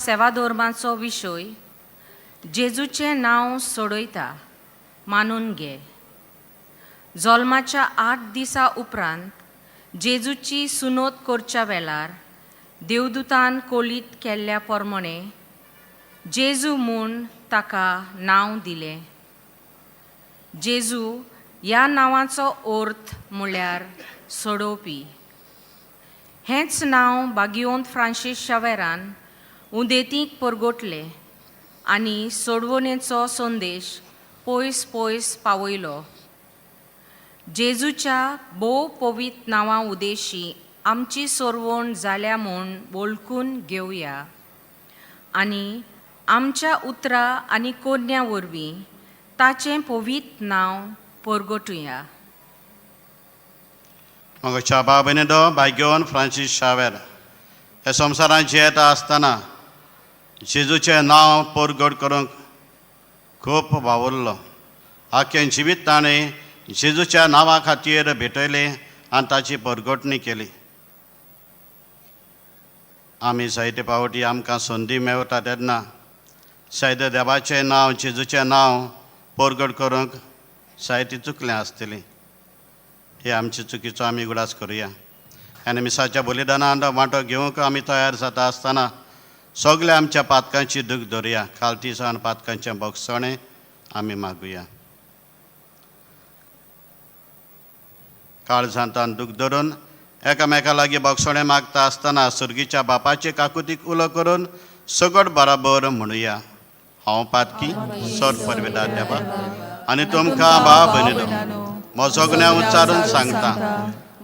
सेवाधोर्माचो विशय जेजूचें नांव सोडयता मानून घे. जल्माच्या 8 दिसा उपरांत जेजूची सुनोत करच्या वेळार देवदूतान कोलीत केल्ल्या प्रमाणे जेजू म्हूण ताका नांव दिलें. जेजू ह्या नांवाचो अर्थ म्हळ्यार सोडोवपी. हेंच नांव बागियोंत फ्रांसीस शावेरान उदेंतीक परगटलें आनी सोडवणेचो संदेश पयस पयस पावयलो. जेजूच्या भोव पवित्र नांवा उदेशी आमची सोरवण जाल्या म्हूण वळखून घेवया आनी आमच्या उतरां आनी कोन्या वरवीं ताचें पवित्र नांव परगटुया. म्हज्या बाब बेनेदो बायगेवन फ्रांसीस शावेर ह्या संवसारांत जियेता आसतना जेजूचें नांव परगट करूंक खूब वावुरलो. आख्खें जिवीत ताणें जेजूच्या नांवा खातीर भेटयलें आनी ताची परगटणी केली. आमी जायते फावटी आमकां संदी मेळटा तेन्ना जायते देवाचें नांव जेजूचें नांव परगट करूंक जायती चुकलें आसतलीं. हे आमचे चुकीचो आमी उगडास करुया आनी मिसाच्या बलिदानान वांटो घेवंक आमी तयार जाता आसतना सगल्या आमच्या पातकांची दूख धरुया. खालती सावन पातकांचें भोगसणें आमी मागुया. काळजांतान दूख धरून एकामेका लागीं भोगसणें मागता आसतना सुर्गीच्या बापाचे काकुतीक उलो करून सगट बराबर म्हणुया. हांव पातकी सर परवेदा देवा आनी तुमकां बा भयणीनो म्हजो गुन्यांव उच्चारून सांगता.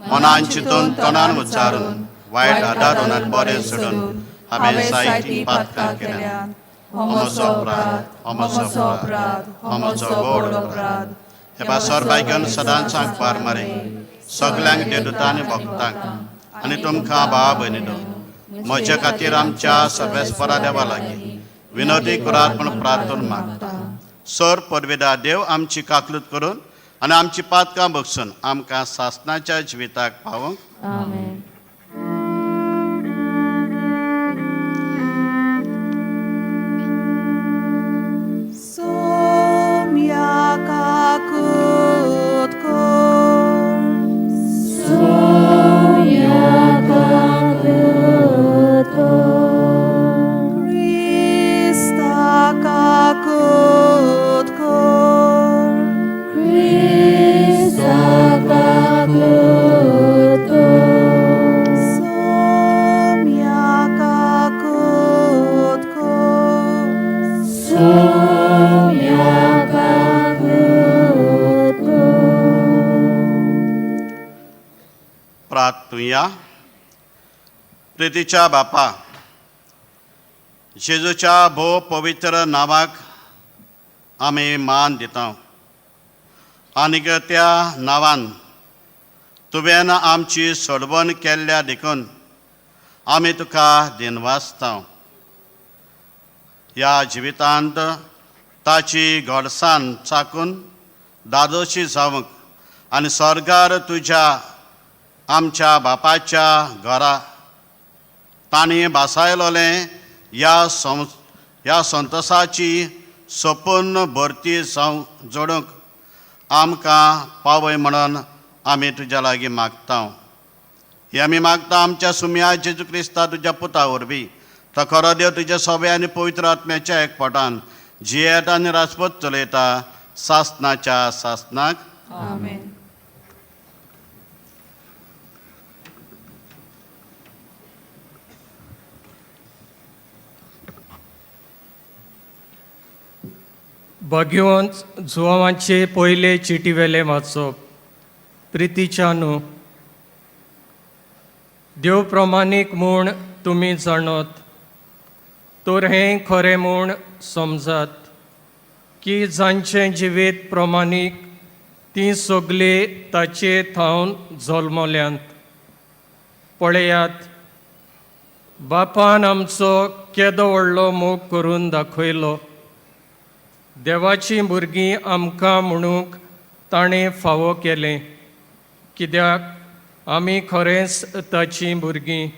मनान चिंतून तोंडान उच्चारून वायट आदारून आनी बरें सोडून हांवें जायतीं पातकां केल्यात. हो म्हजो अपराध, हो म्हजो अपराध, हो म्हजो व्हड अपराध. हे पासर बायगन सदांच आंकवार मारे सगल्यांक देदुता आनी भक्तांक आनी तुमकां भाव भयणीनो म्हज्या खातीर आमच्या सर्वेस्परा देवा लागीं विनोदी करात म्हूण प्रार्थना मागता. सर परवेदा देव आमची काकलूत करून आनी आमची पातकां बगसून आमकां सासणाच्या जिविताक पावोवंक. आमेन. प्रार्थुया. प्रितीच्या बापा, जेजूच्या भोव पवित्र नांवाक आमी मान दिता आनीक त्या नांवान तुवें आमची सोडवण केल्ल्या देखून आमी तुका दिनवासता. ह्या जिवितांत ताची गोडसाण चाकून दादोशी जावंक आनी स्वर्गार तुज्या आमच्या बापाच्या घरा तांणी भासायलोलें ह्या संतोसाची सपूर्ण भरती जावं जोडूंक आमकां पावय म्हणून आमी तुज्या लागीं मागता. हे आमी मागता आमच्या सुम्या जेजू क्रिस्ता तुज्या पुता वरवीं. तो खरो देव तुज्या सोबे आनी पवित्र आत्म्याच्या एकपटान जियेता आनी राजपत चलयता सासनाच्या सासनाक. आमेन. भगवंत जुवांचे पयले चिटीवेले वाचप. प्रितीच्या न्हू, देव प्रमाणीक म्हूण तुमी जाणत तर हें खरें म्हूण समजात की जांचें जिवीत प्रमाणीक तीं सगळीं ताचे थावन जल्मल्यांत. पळयात, बापान आमचो केदो व्हडलो मोग करून दाखयलो. देवाचीं भुरगीं आमकां म्हणूंक ताणें फावो केलें, कित्याक आमी खरेंच ताचीं भुरगीं.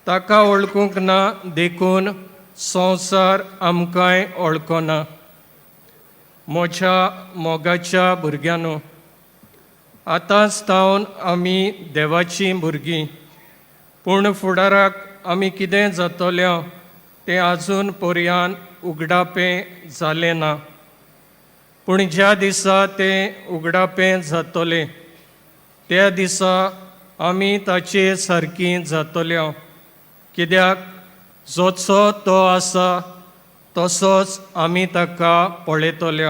ताका वळखूंक ना देखून संवसार आमकांय वळखना. म्हज्या मोगाच्या भुरग्यांनो, आतांच थावन आमी देवाचीं भुरगीं, पूण फुडाराक आमी कितें जातलें तें आजून पर्यान उगडापें जालें ना. पूण ज्या दिसा तें उगडापें जातलें त्या दिसा आमी ताचे सारकीं जातले, कित्याक जोचो तो आसा तसोच आमी ताका पळयतले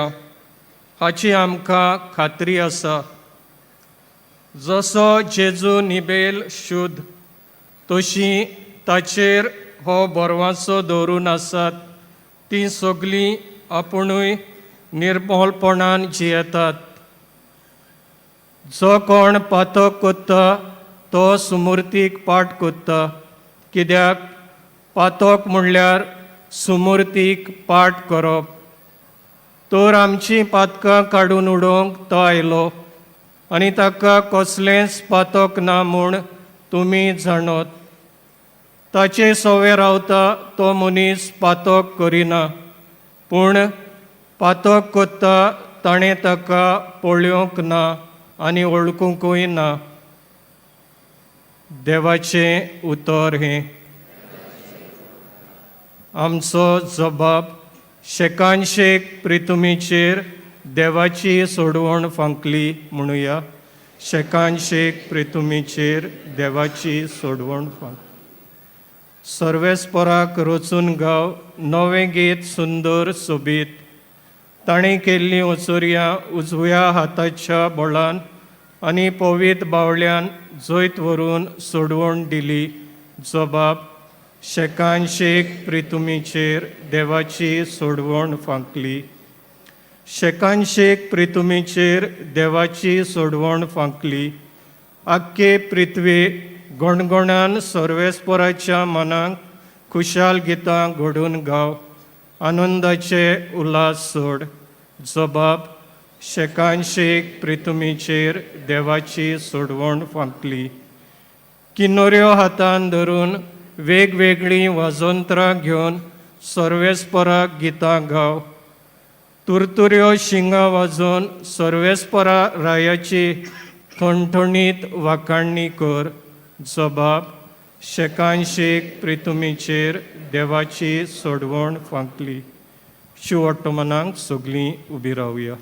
हाची आमकां खात्री आसा. जसो जेजू निबेल शुद्ध तशी ताचेर हो बरवाचो दवरून आसात तीं सगळीं आपुणूय निर्मलपणान जियेतात. जो कोण पातक कोत्ता तो सुमुर्तीक पाठ कोत्ता, कित्याक पातक म्हणल्यार सुमुर्तीक पाठ करप. तर आमचीं पातकां काडून उडोवंक तो आयलो आनी ताका कसलेंच पातक ना म्हूण तुमी जाणत. ताचे सवे रावता तो मनीस पातक करिना, पूण पातक कोत्ता ताणें ताका पळोवंक ना आनी वळखुंकूय ना. देवाचें उतर हें. आमचो जबाब शेकानशेक प्रितुमीचेर देवाची सोडवण फांकली म्हणुया. शेकानशेक प्रितुमीचेर देवाची सोडवण फांकली. सर्वेस्पराक रचून गाव नवें गीत सुंदर सोबीत. ताणें केल्लीं ओचोरयां उजव्या हाताच्या बळान आनी पवीत बावल्यान जैत व्हरून सोडवण दिली. जबाब शेकानशेक प्रितुमीचेर देवाची सोडवण फांकली. शेकानशेक प्रितुमीचेर देवाची सोडवण फांकली. आख्खे पृथ्वी गणगणान सर्वेस्पराच्या मनाक खुशाल गितां घडून गाव, आनंदाचे उल्हास सोड. जबाब शेकानशेक प्रितुमीचेर देवाची सोडवण फांकली. किन्नोऱ्यो हातान धरून वेगवेगळीं वाजंत्रां घेवन सर्वेस्पराक गितां गाव. तुरतुऱ्यो शिंगां वाजोवन सर्वेस्परा रायाची ठणठणीत वाखाणणी कर. जबाब शेकानशेक प्रितुमीचेर देवाची सोडवण फांकली. शिवट्टमनाक सगळीं उबी रावया.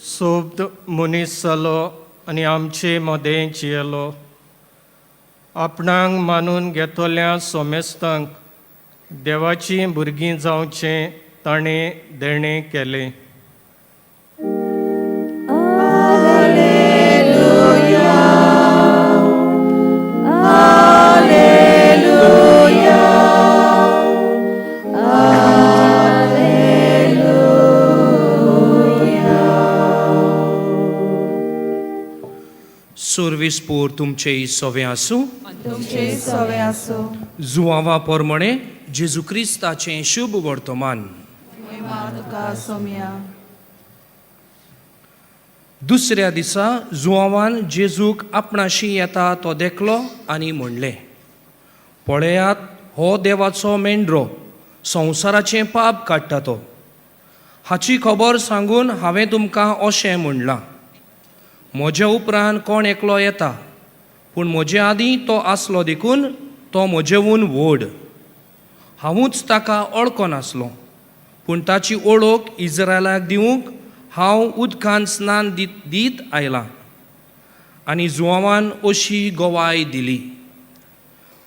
सोब्द मनीस जालो आनी आमचे मदें जियेलो. आपणाक मानून घेतल्या सोमेस्तांक देवाचीं भुरगीं जावचें ताणें देणें केलें. सुर्विसपूर तुमचे सोवे आसूं. तुमचे सवे आसूं. जुवांवा पोरमणे जेजू क्रिस्ताचें शुभ वर्तमान. महिमा तुका सोम्या. दुसऱ्या दिसा जुवांवान जेजूक आपणाशी येता तो देखलो आनी म्हणलें, पळयात हो देवाचो मेंढरो, संवसाराचें पाप काडटा तो. हाची खबर सांगून हांवें तुमकां अशें म्हणलां, म्हज्या उपरांत कोण एकलो येता, पूण म्हजे आदीं तो आसलो देखून तो म्हजेवून व्हड. हांवूच ताका वळखनासलो, पूण ताची वळख इज्रायलाक दिवंक हांव उदकान स्नान दीत आयलां. आनी जुवांवान अशी गवाय दिली.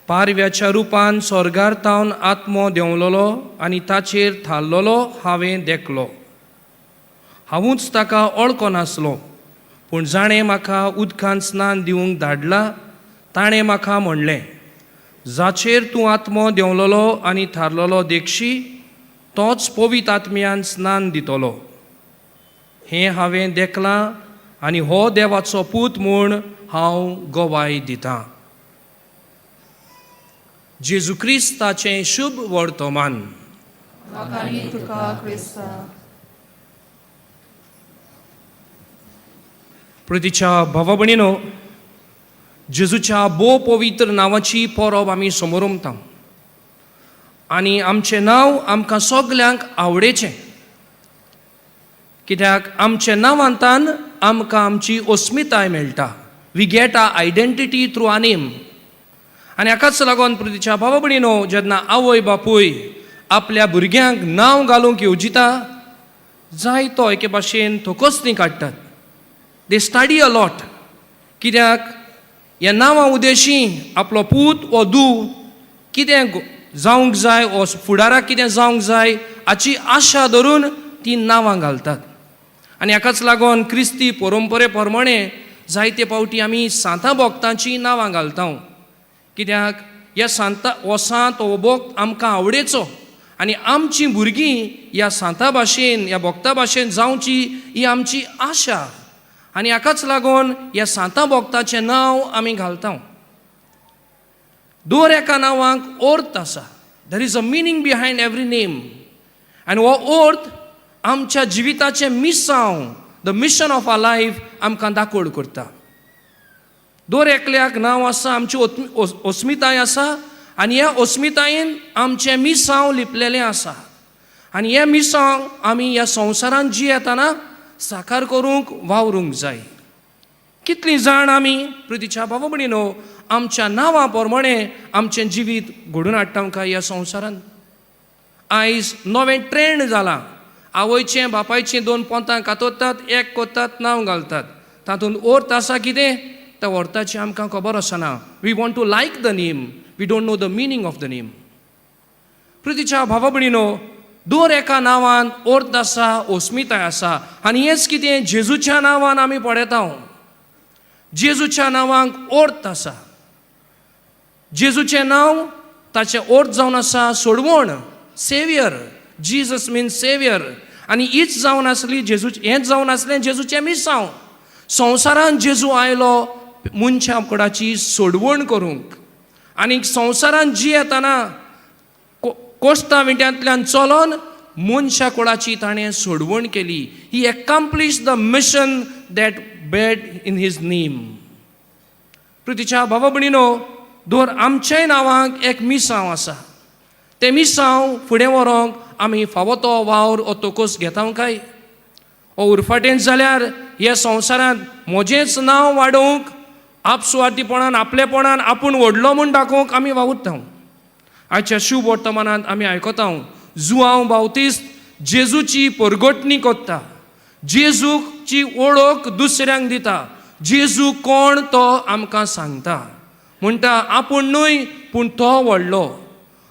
पारव्याच्या रुपान स्वर्गार तावन आत्मो देंवलोलो आनी ताचेर थारलोलो हांवें देखलो. हांवूच ताका ओळखनासलो, पूण जाणें म्हाका उदकान स्नान दिवंक धाडला ताणें म्हाका म्हणलें, जाचेर तूं आत्मो देंवलोलो आनी थारलोलो देखशी तोच पवित्र आत्म्यान स्नान दितलो. हें हांवें देखलां आनी हो देवाचो पूत म्हूण हांव गवाय दितां. जेजू क्रिस्ताचें शुभ वर्तमान. वाखाणी तुका क्रिस्ता. प्रतिच्या भावा भयणीनो, जेजूच्या भोव पवित्र नांवाची परब आमी समोरमता आनी आमचें नांव आमकां सगल्यांक आवडेचें, कित्याक आमच्या नांवांतान आमकां आमची अस्मिताय मेळटा. We get our identity through our name. आनी हाकाच लागून प्रतिच्या भावा भयणीनो, जेन्ना आवय बापूय आपल्या भुरग्यांक नांव घालूंक येवजिता, जायतो एके भाशेन थोकोसनी काडटात. They study a lot, कित्याक ह्या नांवा उदेशी आपलो पूत वो धूव कितें जावंक जाय वो फुडाराक कितें जावंक जाय हाची आशा धरून ती नांवां घालतात. आनी हाकाच लागून क्रिस्ती परंपरे प्रमाणे जायते फावटी आमी सांतां भक्तांचीं नांवां घालता, कित्याक ह्या सांता हो सांत हो भक्त आमकां आवडेचो आनी आमचीं भुरगीं ह्या सांता भाशेन ह्या भक्ता भाशेन जावची ही आमची आशा. आनी हाकाच लागून ह्या सांता भक्ताचें नांव आमी घालता. दर एका नांवांक अर्थ आसा. There is a meaning behind every name. आनी हो अर्थ आमच्या जिविताचें मिसांव, the mission of our life आमकां दाखोवड करता. दर एकल्याक नांव आसा, आमची अस्मिताय आसा आनी ह्या अस्मितायेन आमचें मिसांव लिपलेलें आसा. आनी हें मिसांव आमी ह्या संवसारांत जियेतना साकार करूंक वावरूंक जाय. कितलीं जाण आमी प्रितीच्या भावा भयणीनो आमच्या नांवा प्रमाणे आमचें जिवीत घडून हाडटा काय ह्या संवसारांत? आयज नवें ट्रेंड जालां. आवयचें बापायचें दोन पोंतां कातरतात, एक करतात, नांव घालतात. तातूंत अर्थ आसा कितें त्या अर्थाचें आमकां खबर आसना. We want to like the name, we don't know the meaning of the name. प्रितीच्या भावा भयणीनो, दर एका नांवान अर्थ आसा, अस्मिताय आसा. आनी हेंच कितें जेजूच्या नांवान आमी पळयता. जेजूच्या नांवांक अर्थ आसा. जेजूचें नांव ताचें अर्थ जावन आसा सोडवण, saviour. Jesus means saviour. आनी हीच जावन आसली जेजू, हेंच जावन आसलें जेजूचें मिसांव. संवसारांत जेजू आयलो मनशा कुडाची सोडवण करूंक आनी संवसारांत जियेतना कोश्ता विट्यांतल्यान चलोन मनशा कुळाची ताणें सोडवण केली. He accomplish the mission that bear in his name. प्रितीच्या भावा भयणीनो, दर आमच्याय नांवांक एक मिसांव आसा. तें मिसांव फुडें व्हरोंक आमी फावो तो वावर ओ तोकोस घेता काय ओ उरफाटेंच जाल्यार ह्या संवसारांत म्हजेंच नांव वाडोवंक आपसुवार्थीपणान आपलेपणान आपूण व्हडलो म्हूण दाखोवंक आमी वावुरता? आयच्या शुभ वर्तमानांत आमी आयकता, जुआंव बावतीस्त जेजूची परगटणी करता, जेजूची वळख दुसऱ्यांक दिता, जेजू कोण तो आमकां सांगता. म्हणटा, आपूण न्हय पूण तो व्हडलो.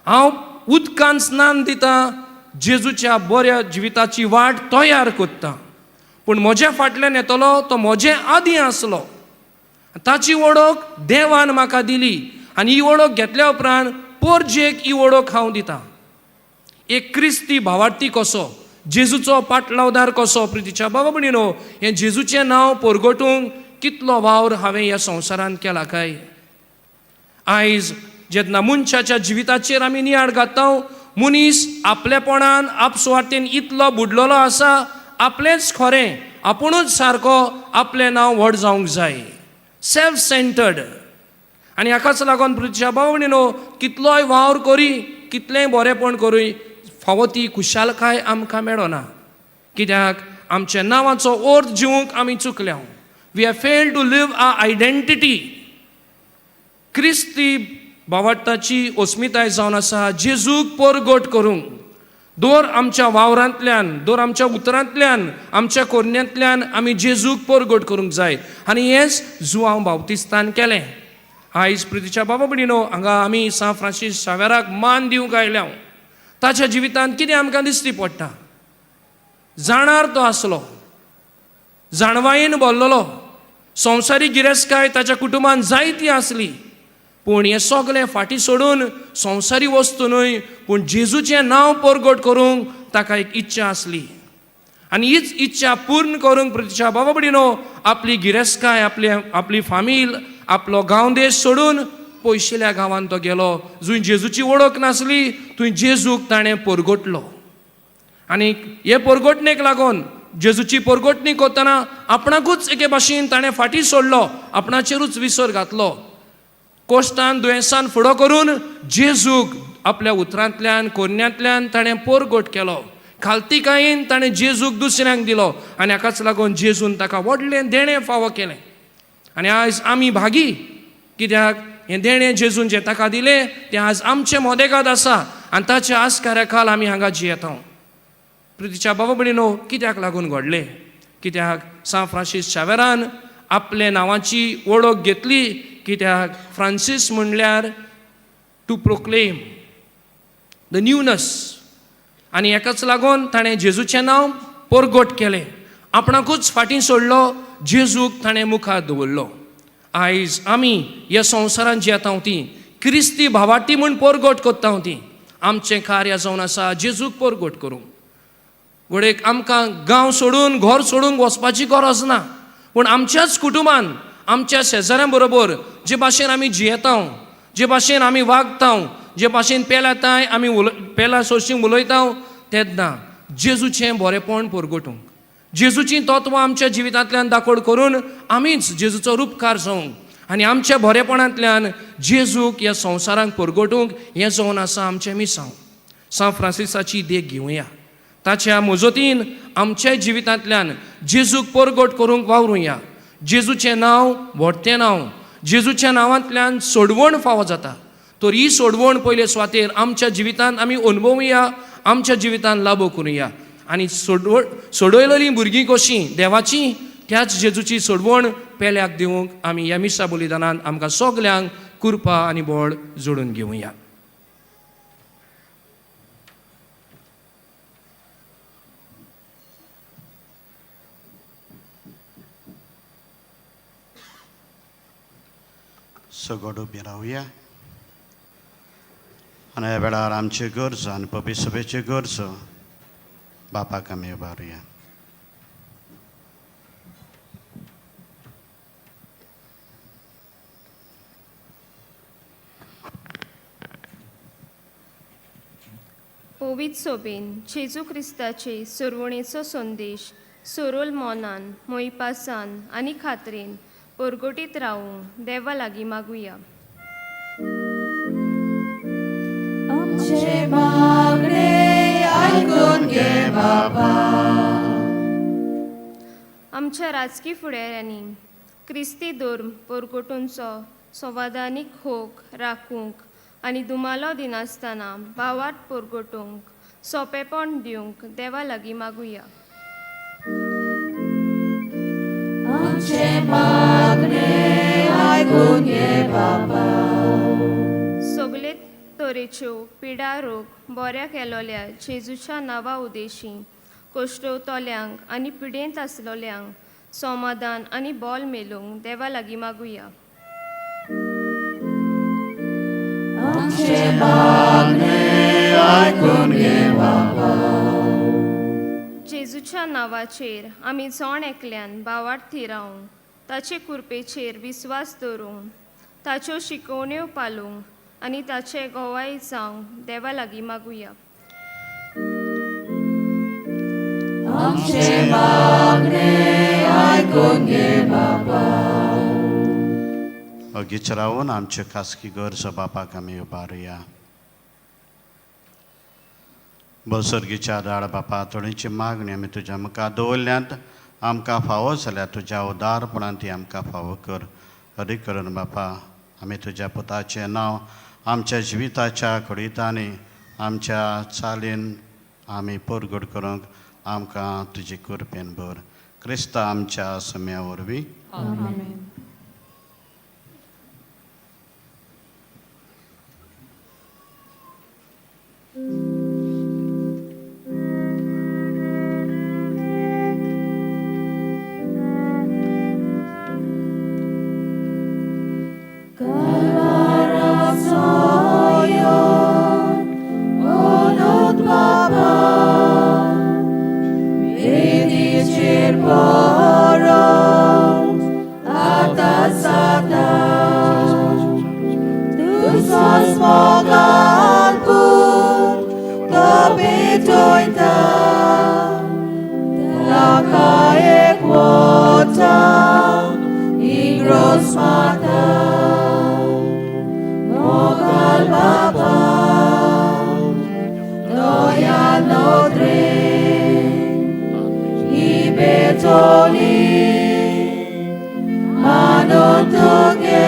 हांव उदकान स्नान दिता, जेजूच्या बऱ्या जिविताची वाट तयार करता, पूण म्हज्या फाटल्यान येतलो तो म्हजे आदीं आसलो. ताची वळख देवान म्हाका दिली आनी ही वळख घेतल्या उपरांत पोरजेक ही वळख हांव दिता. एक क्रिस्ती भावार्थी कसो, जेजूचो पाटलावदार कसो, प्रितीच्या बाबा भयणीनो, हें जेजूचें नांव परगटूंक कितलो वावर हांवें ह्या संवसारांत केला काय? आयज जेन्ना मनशाच्या जिविताचेर आमी नियाळ घालता, मनीस आपलेपणान आपसुवार्थीन इतलो बुडलेलो आसा, आपलेंच खरें, आपुणूच सारको, आपलें नांव व्हड जावंक जाय, सेल्फ सेंटर्ड. आनी हाकाच लागून प्रितीच्या भाव भयणीनो, कितलोय वावर करी, कितलेंय बरेंपण करूय, फावो ती खुशालकाय आमकां मेळना, कित्याक आमच्या नांवाचो अर्थ जिवंक आमी चुकल्या. We have fail to live our identity. क्रिस्ती भावार्थाची अस्मिताय जावन आसा जेजूक परगट करूंक. दर आमच्या वावरांतल्यान, दर आमच्या उतरांतल्यान, आमच्या कोरण्यांतल्यान आमी जेजूक परगट करूंक जाय. आनी हेंच जुआंव बावतिस्तान केलें. आयज प्रितीच्या बाबा भयणीनो, हांगा आमी सांत फ्रांसीस शावेराक मान दिवंक आयल्या. ताच्या जिवितांत कितें आमकां दिश्टी पडटा? जाणार तो आसलो, जाणवायेन भरलेलो, संवसारीक गिरेस्तकाय ताच्या कुटुंबान जायती आसली, पूण हें सगळें फाटीं सोडून संवसारी वस्तू न्हय पूण जेजूचें नांव परगट करूंक ताका एक इच्छा आसली. आनी हीच इच्छा पूर्ण करूंक प्रितीच्या बाबा भयणीनो आपली गिरेस्तकाय, आपली आपली फामील, आपलो गांव देश सोडून पयशिल्या गांवांत तो गेलो, जंय जेजूची वळख नासली थंय जेजूक ताणें परगटलो. आनी हे परगटणेक लागून, जेजूची परगटणी करतना आपणाकूच एके भाशेन ताणें फाटीं सोडलो, आपणाचेरूच विसर घातलो. कोश्टान दुयेंसान फुडो करून जेजूक आपल्या उतरांतल्यान कोरण्यांतल्यान ताणें परगट केलो. खालतीकायेन ताणें जेजूक दुसऱ्यांक दिलो आनी हाकाच लागून जेजून ताका व्हडलें देणें फावो केलें. आनी आयज आमी भागी, कित्याक हें देणें जेजून जें ताका दिलें तें आज आमचें मोदेगाद आसा आनी ताच्या आस्काऱ्या खाल आमी हांगा जियेता. प्रितीच्या बाबा भयणीनो, कित्याक लागून घडलें? कित्याक सांत फ्रांसीस शावेरान आपले नांवाची वळख घेतली. कित्याक फ्रांसीस म्हणल्यार टू प्रोक्लेम the न्यूनस. आनी हेकाच लागून ताणें जेजूचें नांव परगट केलें, आपणाकूच फाटीं सोडलो, जेजूक ताणें मुखार दवरलो. आयज आमी ह्या संवसारांत जियेता ती क्रिस्ती भावाटी म्हूण परगट करता ती आमचें कार्य जावन आसा जेजूक परगट करूंक. घडयेक आमकां गांव सोडून घर सोडूंक वचपाची गरज ना, पूण आमच्याच कुटुंबान आमच्या शेजाऱ्यां बरोबर जे भाशेन आमी जियेता, जे भाशेन आमी वागता, जे भाशेन पेल्या तांय आमी पेल्या सोरशीं उलयता तेन्ना जेजूचें बरेपण परगटूंक, जेजूचीं तत्वां आमच्या जिवितांतल्यान दाखोड करून आमीच जेजूचो रुपकार जावंक आनी आमच्या बरेपणांतल्यान जेजूक ह्या संवसारांक परगटूंक हें जावन आसा आमचें मिसांव. सांत फ्रांसिसाची देख घेवया, ताच्या मजतीन आमच्या जिवितांतल्यान जेजूक परगट करूंक वावरुया. जेजूचें नांव व्हडतें नांव, जेजूच्या नांवांतल्यान सोडवण फावो जाता, तर ही सोडवण पयले सुवातेर आमच्या जिवितांत आमी अनुभवया, आमच्या जिवितांत लाभो करुया. आनी सोडयलेलीं भुरगीं कशीं देवाची, त्याच जेजूची सोडवण पेल्याक दिवंक आमी ह्या मिसा बलिदानान आमकां सगल्यांक कृपा आनी बळ जोडून घेवया. सगळो उबी रावया आनी ह्या वेळार आमच्यो गरजो आनी पबी सभेच्यो गरजो बापाक आमी उबारुया. पवित्र सोबेन जेजू क्रिस्ताचे सुरवणेचो संदेश सोरोल मोनान मोयपासान आनी खात्रेन परगटीत रावूंक देवा लागीं मागुया. आमचे मागणे आयकून घे बाबा. आमच्या राजकी फुडाऱ्यांनी क्रिस्ती धर्म परगटूंचो संवादानीक होक राखूंक आनी दुमालो दिनासतना भावार्थ परगटूंक सोंपेपण दिवंक देवा लागीं मागुया. आमचे मागणे आयकून घे बाबा. सगळे तरेच्यो पिडा रोग बऱ्या केलोल्या जेजूच्या नांवा उदेशी कश्टवतल्यांक आनी पिडेंत आसलोल्यांक समाधान आनी बोल मेलोवंक देवा लागीं मागुया. आमचे मागणे आयकून घे बाबा. जेजूच्या नांवाचेर आमी जण एकल्यान भावार्थी रावूंक, ताचे कृपेचेर विस्वास दवरूंक, ताच्यो शिकवण्यो पालूंक आनी ताचे गोवाय जावंक देवा लागीं मागुया. आमचे मागणे आयकून घे बाबा. ओगीच रावून आमच्यो खासगी गरजो बापाक आमी उबारुया. बोसर्गीच्या दाळ बापा, थोडीची मागणी आमी तुज्या मुखार दवरल्यांत, आमकां फावो जाल्यार तुज्या उदारपणान ती आमकां फावो कर. अदीक करून बापा आमी तुज्या पुताचें नांव आमच्या जिविताच्या घडितांनी आमच्या चालीन आमी परगट करूंक आमकां तुजी कृपेन भर. क्रिस्ता आमच्या सम्या वरवीं. आमेन. betoni manotoke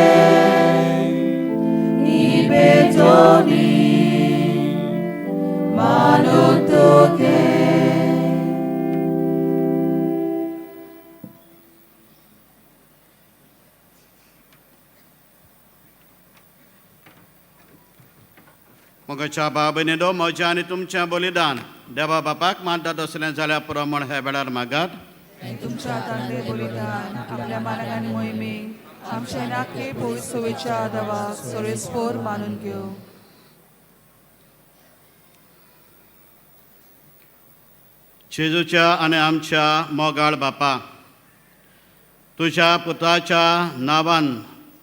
ibetoni manotoke. मोगाच्या बाब भयणींनो, म्हजें आनी तुमचें बलिदान देवा बापाक मानता तसलें जाल्यार पुरो म्हण ह्या वेळार मागात. तुमच्या तांदे बलिदान आपल्या मानाक आनी मोहिमेक आमच्या नाके पवित्र देवाक सोरेस्पोर मानून घेवं. जेजूच्या आनी आमच्या मोगाळ बापा, तुज्या पुताच्या नांवान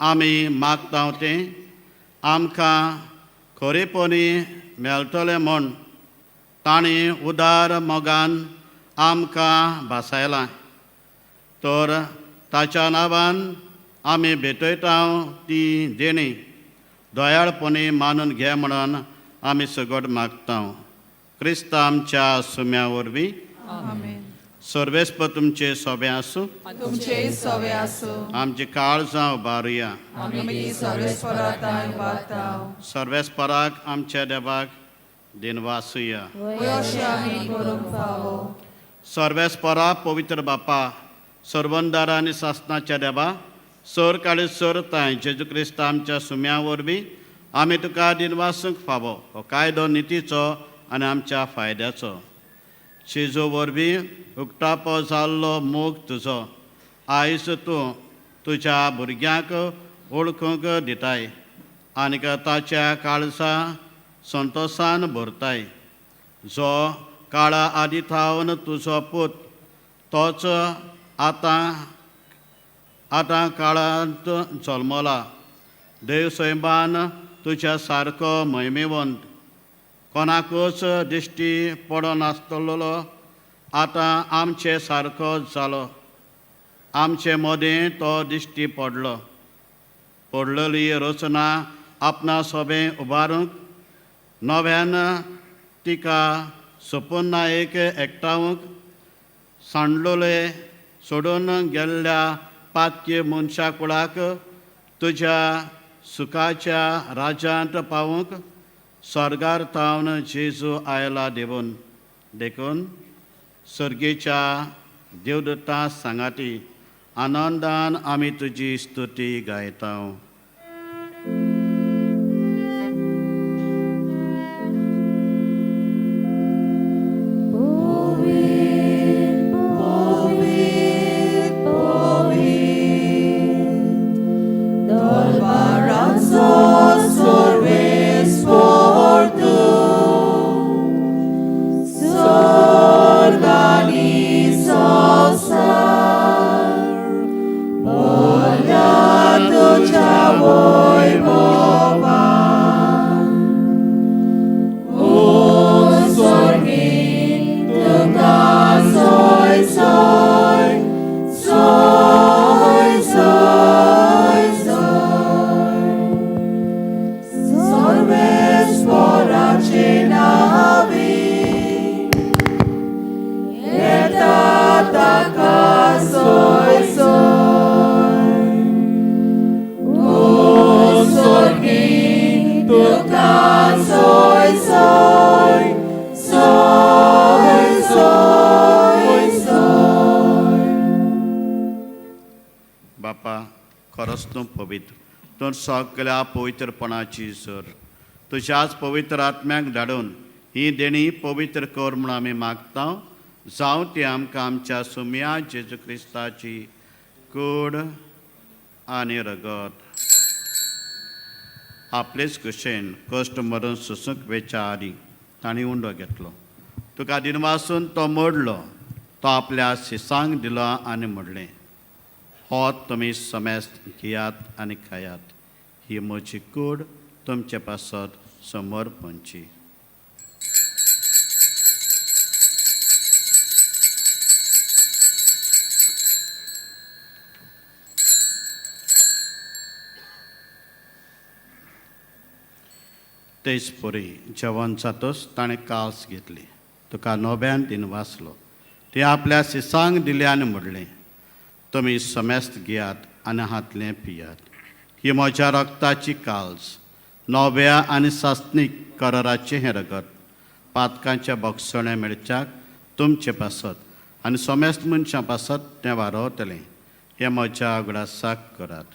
आमी मागता तें आमकां खरेपणी मेळटलें म्हूण तांणी उदार मोगान आमकां भासायलां. तर ताच्या नांवान आमी भेटयता ती देणी दयाळपणी मानून घे म्हणून आमी सगट मागता. क्रिस्त आमच्या सुम्या वरवीं. आमेन. सर्वेस्पर तुमचे सोबें आसूं. तुमचे सवे आसूं. आमची काळजां उबारुया. आमी सर्वेस्परा तांय उबारता. सर्वेस्पराक आमच्या देवाक दिनवासुया. वय अशें आमी करूंक फावो. सर्वेस्परा पवित्र बापा, सर्वंदारा आनी सासनाच्या देवा, सर काळी सर तांय जेजू क्रिस्त आमच्या सुम्या वरवीं आमी तुका दिनवासूंक फावो. हो कायदो नितीचो आनी आमच्या फायद्याचो. जेजू वरवीं उक्तापो जाल्लो मोग तुजो आयज तूं तुज्या भुरग्यांक वळखूंक दिताय आनीक ताच्या काळजा संतोसान भरताय. जो काळा आदी थावन तुजो पूत तोच आतां आतां काळांत जल्मला. देव सैमान तुज्या सारको महिमेवंत कोणाकूच दिश्टी पडनासतलो आतां आमचे सारको जालो. आमचे मदें तो दिश्टी पडलो. पडलेली रचना आपणा सोबें उबारूंक नव्यान तिका सपना एक एकठावंक सांडलोले सोडून गेल्ल्या पातकी मनशा कुळाक तुज्या सुखाच्या राज्यांत पावूंक स्वर्गार थावन जेजू आयला देवून. देखून सर्गेच्या देवदत्ता सांगाती आनंदान आमी तुजी स्तुती गायता. बापा, खरोच तूं पवित्र, तूं सगळ्या पवित्रपणाची सर. तुज्याच पवित्र आत्म्याक धाडून ही देणी पवित्र कर म्हूण आमी मागता. जावं ती आमकां आमच्या सुम्या जेजू क्रिस्ताची कूड आनी रगत. आपलेच कुशेन कश्ट मरून सोसूंक वेच्या आदी तांणी उंडो घेतलो. तुका दिनवासून तो मोडलो. तो आपल्या शिसांक दिलो आनी म्हणलें, हो तुमी समेस्त घेयात आनी खायात. ही म्हजी कूड तुमचे पासत समर्पणची. तेच परी जेवण जातच ताणें काल्स घेतली. तुका नव्यान दिनवासलो. ती आपल्या सिसांक दिलें आनी म्हणलें, तुमी समेस्त घेयात आनी हातलें पियात. ही म्हज्या रक्ताची काल्स, नव्या आनी सासणीक कराराचें हें रगत पातकांच्या बक्षण्या मेळच्याक तुमचे पासत आनी समेस्त मनशां पासत तें वारवतलें. हें म्हज्या उगडासाक करात.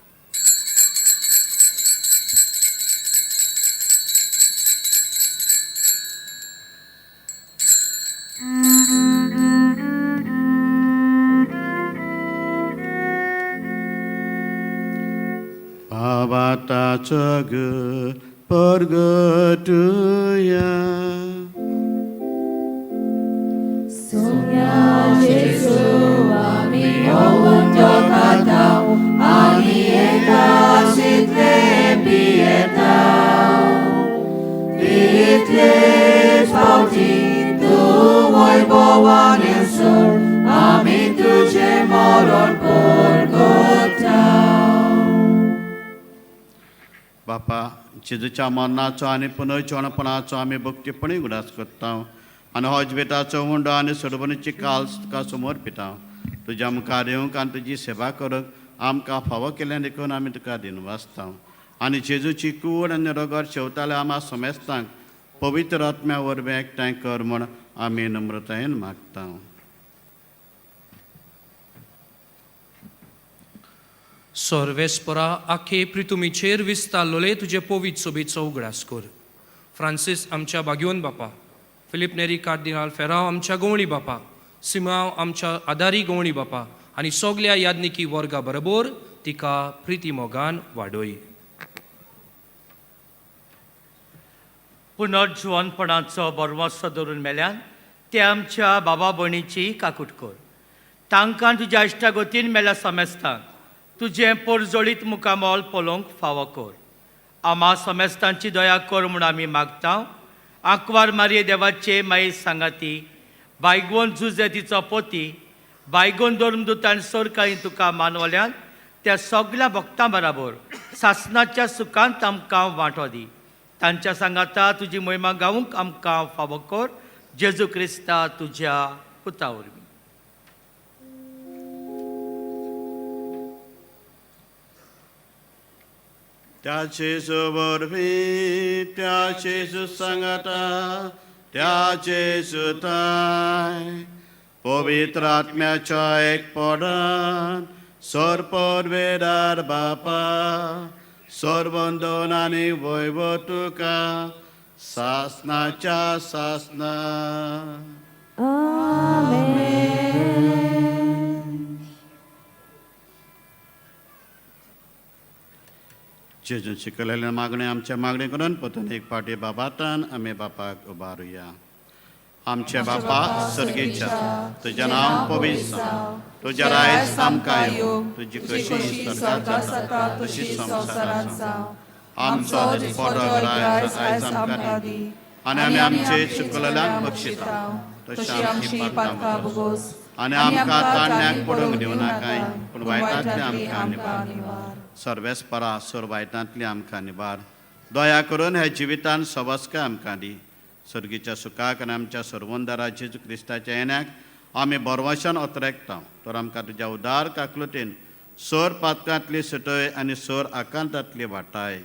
बाबाताचो ग परगटुया. तितलेच फावटी तूं वैभवान येसर आमी तुजें मरण परगटा. बापा, जेजूच्या मरणाचो आनी पुनर्जिवणपणाचो आमी भक्तीपणी उगडास करता आनी हो जिविताचो उंडो आनी सरबनीची काल्स तुका समोर पिता. तुज्या मुखार येवंक आनी तुजी सेवा करूंक आमकां फावो केल्यान देखून आमी तुका दिनवासता. आनी जेजूची कूड आनी रगत शेवताले आमा समेस्तांक पवित्र आत्म्या वरवीं एकठांय कर म्हूण आमी नम्रतायेन मागता. सर्वेस्परा आखे प्रितुमीचेर विस्तारलोले तुजे पवित्र सोबेचो उगडास कर. फ्रांसीस आमच्या बागयोन बापा, फिलीप नेरी कार्दिनाल फेराव आमच्या गवळी बापा, सिमांव आमच्या आदारी गवळी बापा आनी सगल्या यादनिकी वर्गा बरोबर तिका प्रिती मोगान वाडोय. पुनर्जिवनपणाचो बरवासो धरून मेल्यान ते आमच्या बाबा भयणीची काकूट कर. तांकां तुज्या इश्टागतीन मेल्या समेस्तांक तुजें पोरजोळीत मुखामोल पळोवंक फावो कर. आमा समेस्तांची दया कर म्हूण आमी मागता. आंकवार मारये देवाचे माई सांगाती, बायगोन जुजे तिचो पोती, बायगोन धर्मदूतान सरकाळी तुका मानवल्यान त्या सगल्या भक्तां बराबर सासनाच्या सुखांत आमकां वांटो दी. तांच्या सांगाता तुजी मोहिमा गावूंक आमकां फावो कर. जेजू क्रिस्ता तुज्या पुता वरवीं. त्या जेजू वरवीं, त्या जेजू सांगाता, त्या जेजूताय पवित्र आत्म्याच्या एकपणान सर परवेदार बापा, सरवंदन आनी वैभव तुका सासनाच्या सासना. जेजून शिकयलेलें मागणें आमच्या मागणें करून परतून एक फावटी बाबातान आमी बापाक उबारुया. आमचे बापा सर्गेच्या, तुजें नांव पवित्र जावं, तुजें रायज आमकां येवं, तुजी कशी स्वर्गात जाता तशी संवसारांत जावं. आमचो दिसपडो ग्रायज आयज आमकां दी आनी आमी आमचे चुकलेल्यांक बक्षिता तशी आमची पातकां भोगोस आनी आमकां ताणण्याक पडूंक दिवं नाकाय, पूण वायटांतली आमकां निवार. सर्वेस्परा सोर वायटांतली आमकां निवार. दया करून ह्या जिवितान सवस्काय आमकां दी. सर्गीच्या सुखाक आनी आमच्या सर्वंदरा जेजू क्रिस्ताच्या येण्याक आमी बरवाशान अतरेकता. तर आमकां तुज्या उदार काकलुतीन सोर पातकांतली सुटय आनी सोर आकांतांतली वाटाय.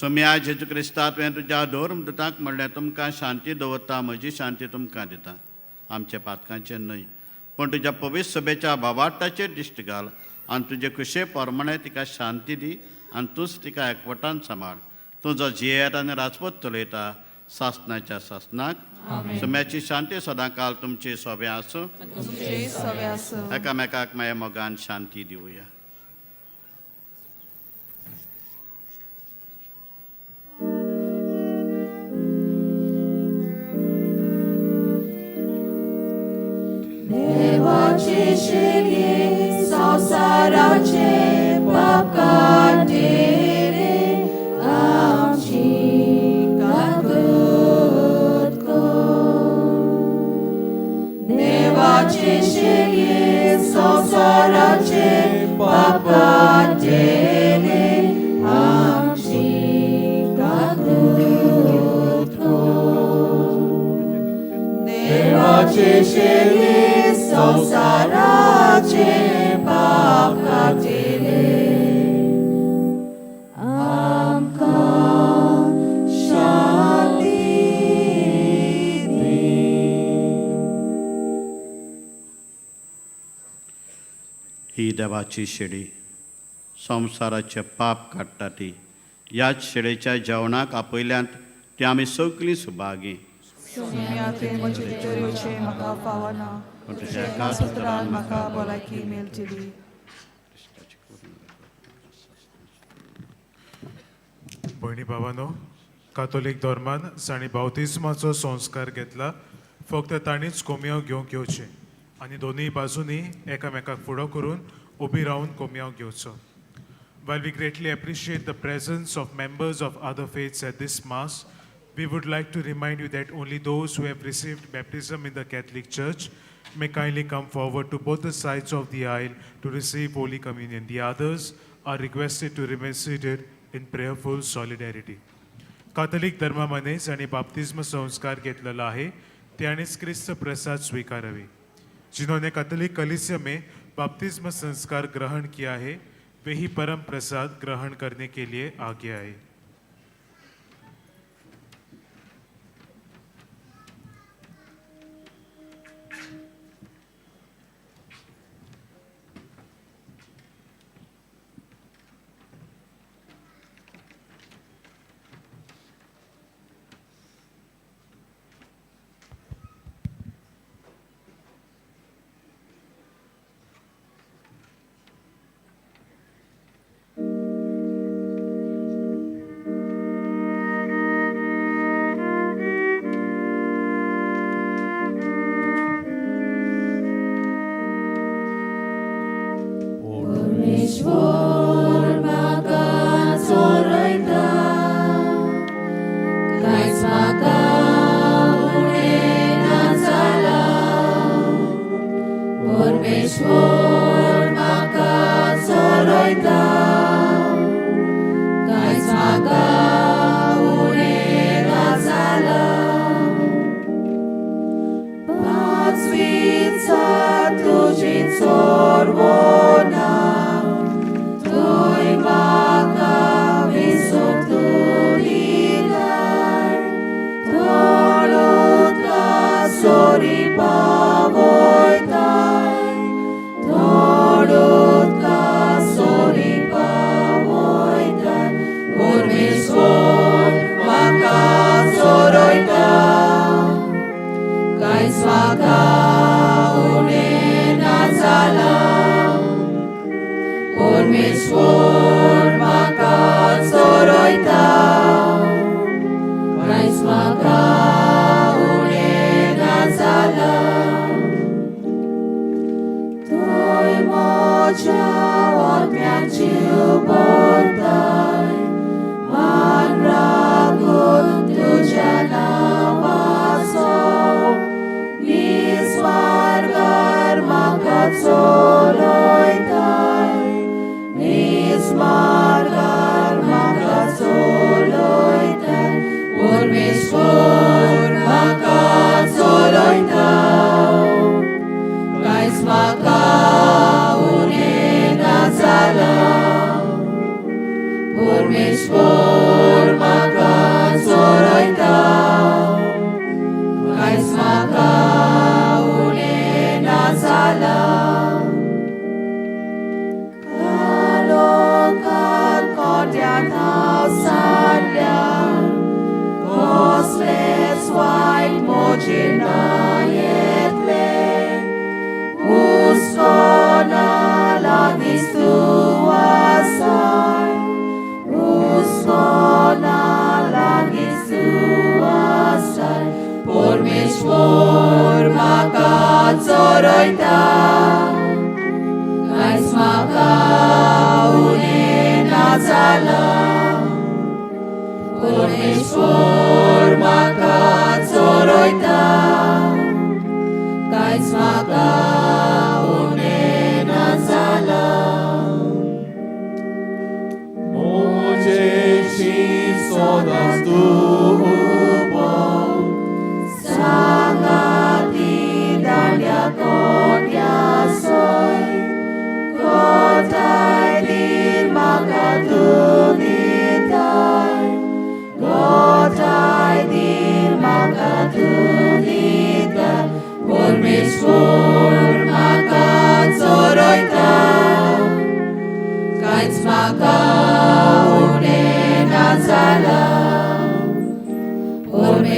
सोम्या जेजू क्रिस्ता, तुवें तुज्या धर्मदूतांक म्हणलें, तुमकां शांती दवरता, म्हजी शांती तुमकां दिता. आमच्या पातकांचेर न्हय पूण तुज्या पवित्र सभेच्या भावार्ताचेर दिश्ट घाल आनी तुजे खुशे प्रमाणे तिका शांती दी आनी तूंच तिका एकवटान सांबाळ. तूं जो जियेत आनी राजपूत चलयता सासनाच्या सासनाक. सोम्याची शांती सदांकाल तुमची सोबें आसूं. एकामेकाक माया मोगान शांती दिवया. देवाचे शेलये संवसाराचे पाप काडटे आमची काकूट कर. देवाचे शेलये संवसाराचे पाप काडटे आमची काकूट कर. जेशेली संवसाराचे पाप काडटले आमकां शांती दी. ही देवाची शेडी संवसाराचें पाप काडटा ती ह्याच शेडेच्या जेवणाक आपयल्यांत ती आमी सगलीं सुभागी. सोम्या तुवें म्हजे भितर येवचें म्हाका फावना, पूण तुज्या तुज्या एकाच उतरान म्हाका भलायकी मेळटली. भयणी भावानो, कातोलीक धर्मान जांणी बावतिज्माचो संस्कार घेतला फक्त तांणीच कोमयाव घेवंक येवचें आनी दोनूय बाजूंनी एकामेकाक फुडो करून उबी रावन कोमयाव घेवचो. While we greatly appreciate the presence of members of other faiths at this Mass, we would like to remind you that only those who have received baptism in the Catholic Church may kindly come forward to both the sides of the aisle to receive Holy Communion. The others are requested to remain seated in prayerful solidarity. Catholic धर्मामध्ये जांणी बाप्तिज्म संस्कार घेतलेला आहे त्यांनीच क्रिस्त प्रसाद स्वीकारावे. जिन्होंने Catholic कलीसिया में बाप्तिज्म संस्कार ग्रहण किया है वे ही परम प्रसाद ग्रहण करने के लिए आगे आए.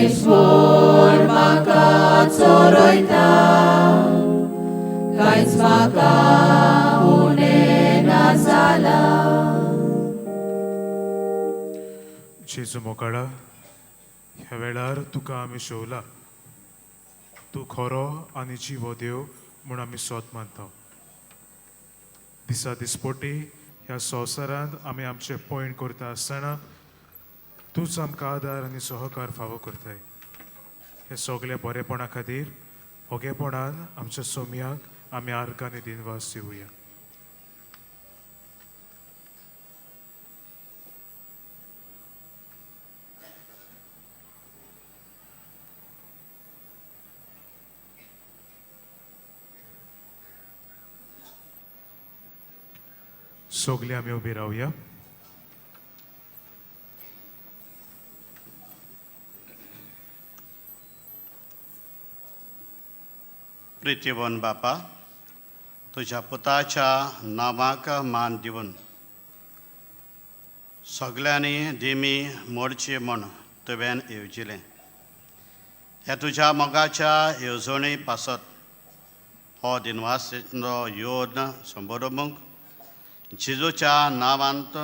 मनीसपोर म्हाका चोरयता कांयच म्हाका उणें ना जालां. जेजू मोकाडा, ह्या वेळार तुका आमी शेवला. तूं खरो आनी जिवो देव म्हूण आमी सोद मानता. दिसा दिसपोटी ह्या संवसारांत आमी आमचें पयण करता आसतना तूंच आमकां आदार आनी सहकार फावो करताय. हे सगल्या बरेपणा खातीर ओगेपणान आमच्या सोमयांक आमी आर्गां आनी दिनवास दिवया. सगलीं आमी उबी रावया. प्रितीवन बापा, तुज्या पुताच्या नांवाक मान दिवन सगल्यांनी दिमी मोडची म्हूण तुवें येवजिलें. ह्या तुज्या मोगाच्या येवजणे पासत हो दिनवासेचो योद्ध संबोधमूक जेजूच्या नांवांत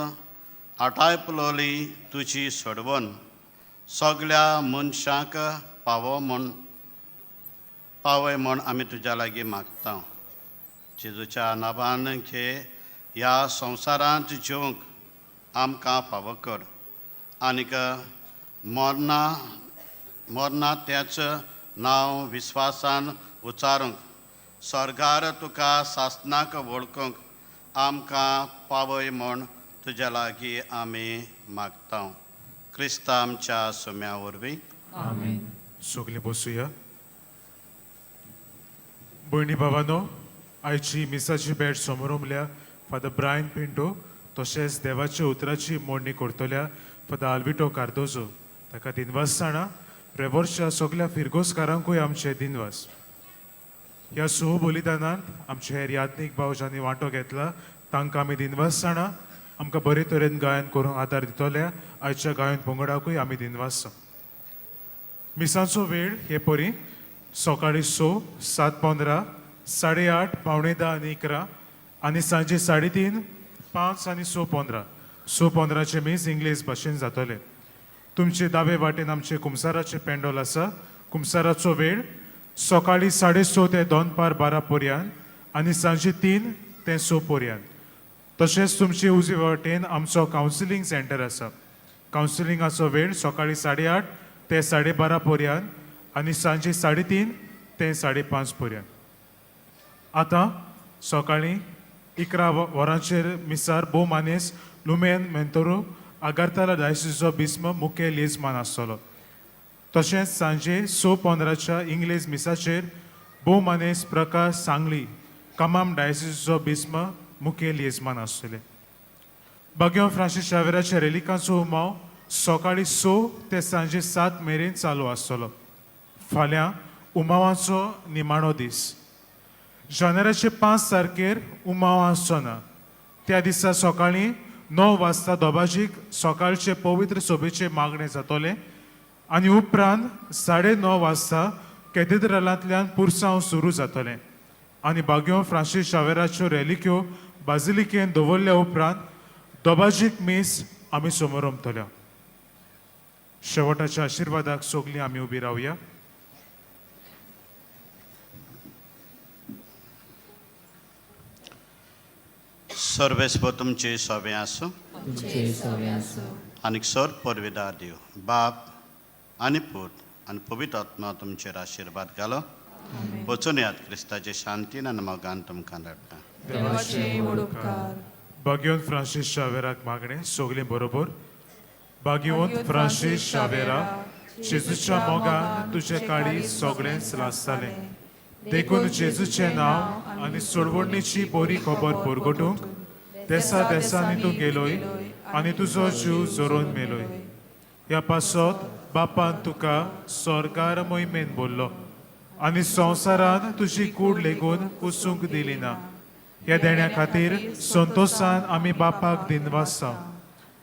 आठाय पुलोली तुजी सोडवण सगल्या मनशांक पावो म्हूण पावय म्हूण आमी तुज्या लागीं मागता. जेजूच्या नांवान घे ह्या संवसारांत जिवंक आमकां फावो कर आनीक मरना मरना तेंच नांव विस्वासान उच्चारूंक स्वर्गार तुका सासनाक वळखूंक आमकां पावय म्हूण तुज्या लागीं आमी मागता. क्रिस्ता आमच्या सुम्या वरवीं. सगलीं बसुया. भयणी भावानो, आयची मिसाची भेट समोरमल्या फादर ब्रायन पिंटो तशेंच देवाच्या उतराची मोडणी करतल्या फादर आल्विटो कार्दोजो ताका दिनवास जाणा. रेवोरच्या सगल्या फिरगोजकारांकूय आमचे दिनवास. ह्या सो बलिदानांत आमचे हेर याज्ञीक भाव ज्यांनी वांटो घेतला तांकां आमी दिनवास जाणा. आमकां बरे तरेन गायन करूंक आदार दितल्या आयच्या गायन पंगडाकूय आमी दिनवास. मिसांचो वेळ हे परी सकाळीं 6, 7:15, 8:30, 9:45 आनी 11 आनी सांजे 3:30, 5 आनी 6:15. 6:15चें मीस इंग्लीश भाशेन जातलें. तुमचे दावे वाटेन आमचें कुमसाराचें पेंडोल आसा. कुमसाराचो वेळ सकाळीं 6:30 ते दनपार 12 पर्यंत आनी सांजे 3 ते 6 पर्यंत. तशेंच तुमचे उजवे वाटेन आमचो कावन्सिलींग सेंटर आसा. कावन्सिलिंगाचो वेळ सकाळीं 8:30 ते 12:30 पर्यंत आनी सांजे 3:30 ते 5:30 पर्यंत. आतां सकाळीं 11 वरांचेर मिसार भोव मानेस लुमेन मेंतोरो आगारताला डायसिसचो बिस्म मुखेल येजमान आसतलो. तशेंच सांजे 6:15च्या इंग्लीश मिसाचेर भोव मानेस प्रकाश सांगली कमाम डायसिसचो बिस्म मुखेल येजमान आसतले. बाग्यो फ्रांसीस शावेराच्या रेलिकांचो उमाव सकाळीं 6 ते सांजे 7 मेरेन चालू आसतलो. फाल्यां उमावाचो निमाणो दीस. जानेराचे 5 तारखेर उमाव आसचो ना. त्या दिसा सकाळीं 9 वाजता दोबाजीक सकाळचे पवित्र सोबेचे मागणें जातलें आनी उपरांत 9:30 वाजता कॅथेड्रलांतल्यान पुरसांव सुरू जातलें आनी बाग्यो फ्रांसीस शावेराच्यो रेलिक्यो बाजिलिकेन दवरल्या उपरांत दोबाजीक मीस आमी समोरमतल्या. शेवटाच्या आशिर्वादाक सगलीं आमी उबी रावया. सर्वेस्पर तुमचे सोबें आसूं आनीक सर परविदार दिव. बाप आनी पूत आनी पवित्र आत्मा तुमचेर आशिर्वाद घालो. वचून यात क्रिस्ताचे शांतीन आनी मोगान तुमकां धाडटा. बागियोन फ्रांसीस शावेराक मागणें सगलीं बरोबर. बागियोन फ्रांसीस शावेरा, जेजूच्या मोगान तुजें काळीज सगळेंच लासतालें, देखून जेजूचें नांव आनी सोडवणीची बरी खबर परगटूंक देसा देसांनी तूं गेलोय आनी तुजो जीव जोरोवन मेलोय. ह्या पासत बापान तुका स्वर्गार मोहिमेन बोल्लो आनी संवसारान तुजी कूड लेगून कुसूंक दिली ना. ह्या देण्या खातीर संतोशान आमी बापाक दिनवासा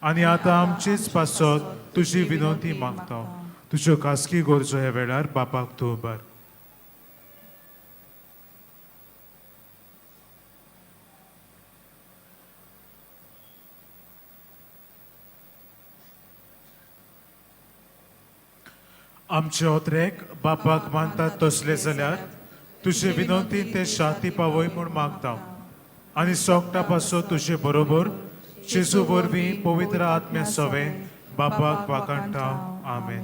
आनी आतां आमचेच पासत तुजी विनंती मागता. तुज्यो खासगी गरजो ह्या वेळार बापाक तूं उबार. आमचे ओत्रेक बापाक मानतात तसले जाल्यार तुजे विनंतीन ते शांती पावय म्हूण मागता आनी सोगटा पासून तुजे बरोबर जेजू वरवीं पवित्र आत्म्या सवे बापाक वाकाणटा. आमेन.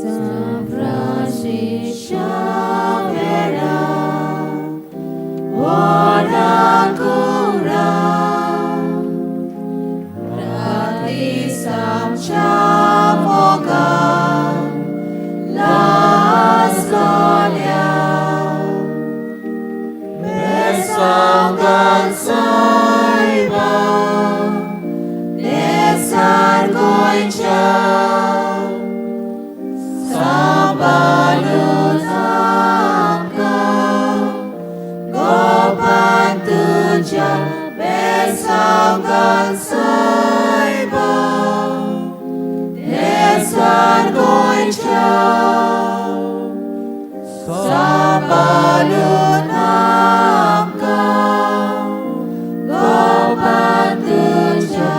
San Francisco vera ora cura Rati samcha moga la storia Besongan saiba Nesar goincha Sambalunamka Gopantuja Besaugan Saiba Desar Goincha Sambalunamka Gopantuja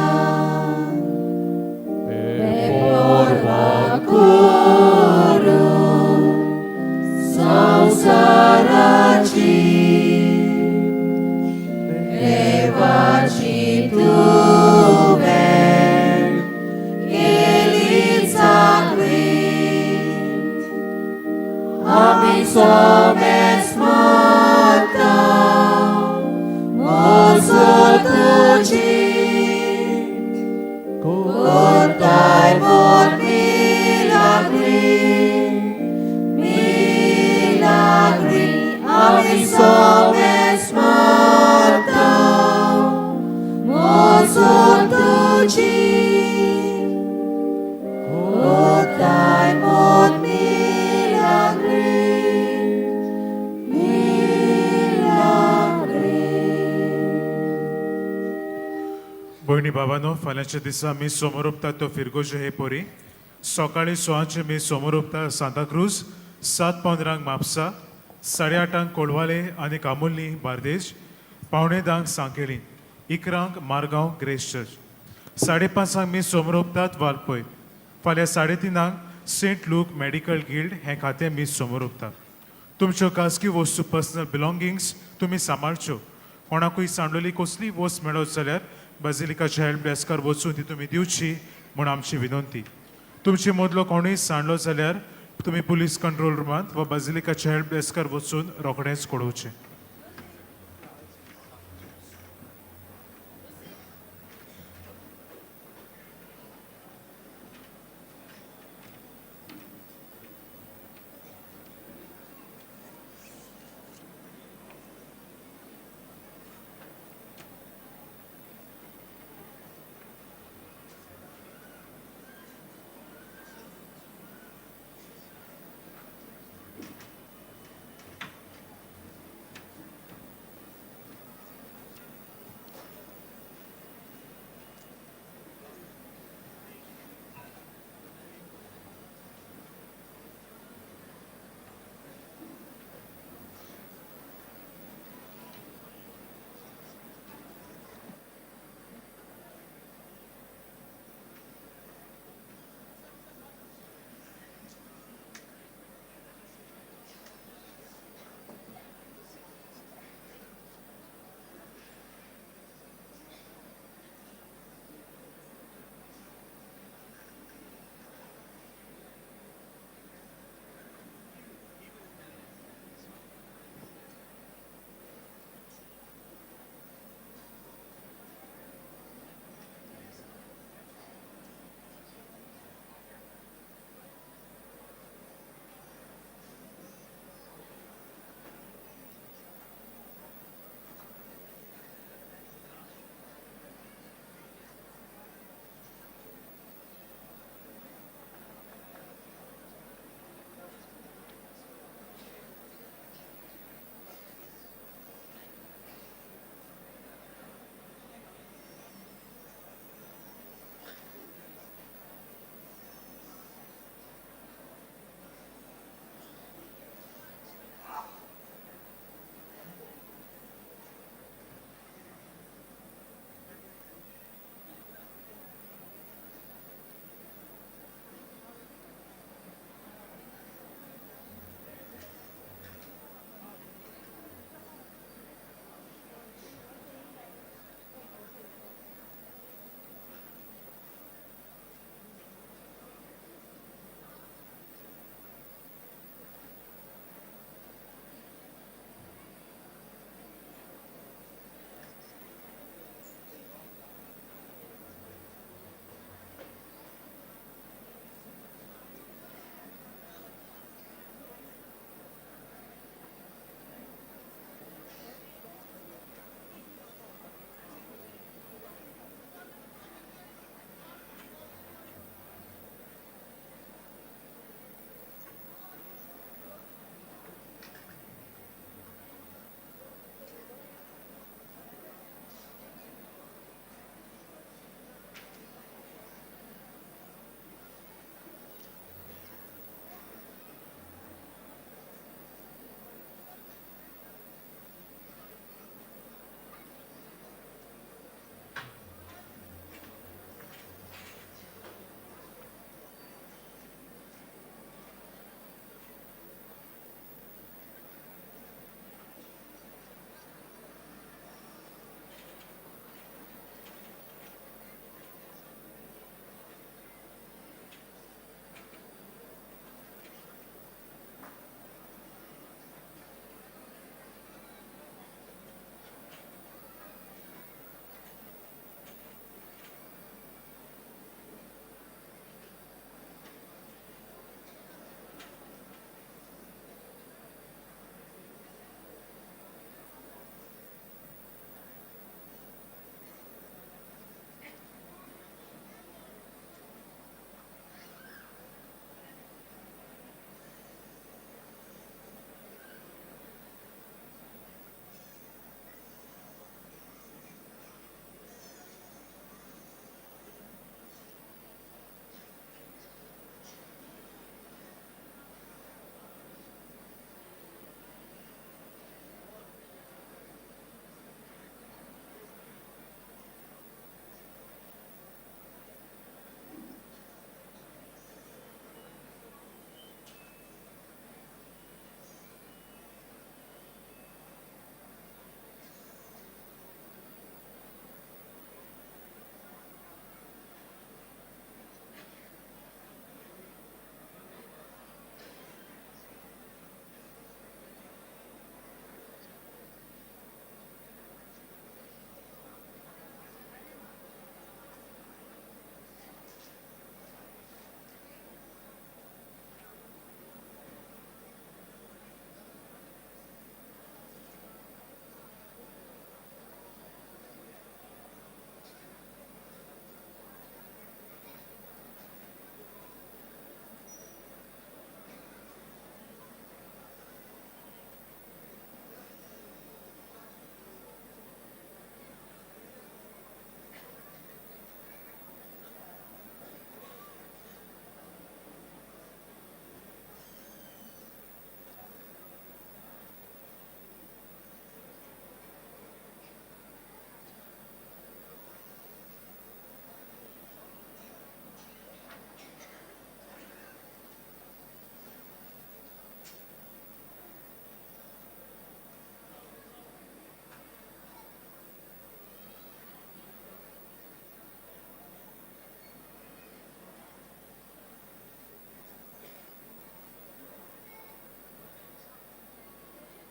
Guru Samsarachi Devachi Tuve Gilizakri Ami Somes Mata Musutuchi Kotai mon milagri, milagri, ami somes mata, musutuchi. Kotai mon milagri, milagri. भयणी बाबानो, फाल्यांच्या दिसा आमी some more तो फिरगोजो हे परी सकाळी 6 मी some more उपता Santa Cruz, 7:15 Mapusa, 8:30 कोळवाले आनी Camurlim Bardez, 9:45 सांखेली, 11 Margao grace church, 5:30 मी some more उपतात Valpoi. फाल्यां 3:30 सेंट लूक मेडिकल गिल्ड हें खातें मी सोमोर उपता. तुमच्यो खासगी वस्तू पर्सनल बिलोंगिंग्स तुमी सांबाळच्यो. कोणाकूय सांडलेली कसलीय वस्त मेळत जाल्यार बाजिलिकाच्या हेल्प डेस्कार वचून ती तुमी दिवची म्हूण आमची विनंती. तुमचे मदलो कोणूय सांडलो जाल्यार तुमी पुलीस कंट्रोल रुमांत वा बाजिलिकाच्या हेल्प डेस्कार वचून रोखडेंच कळोवचें.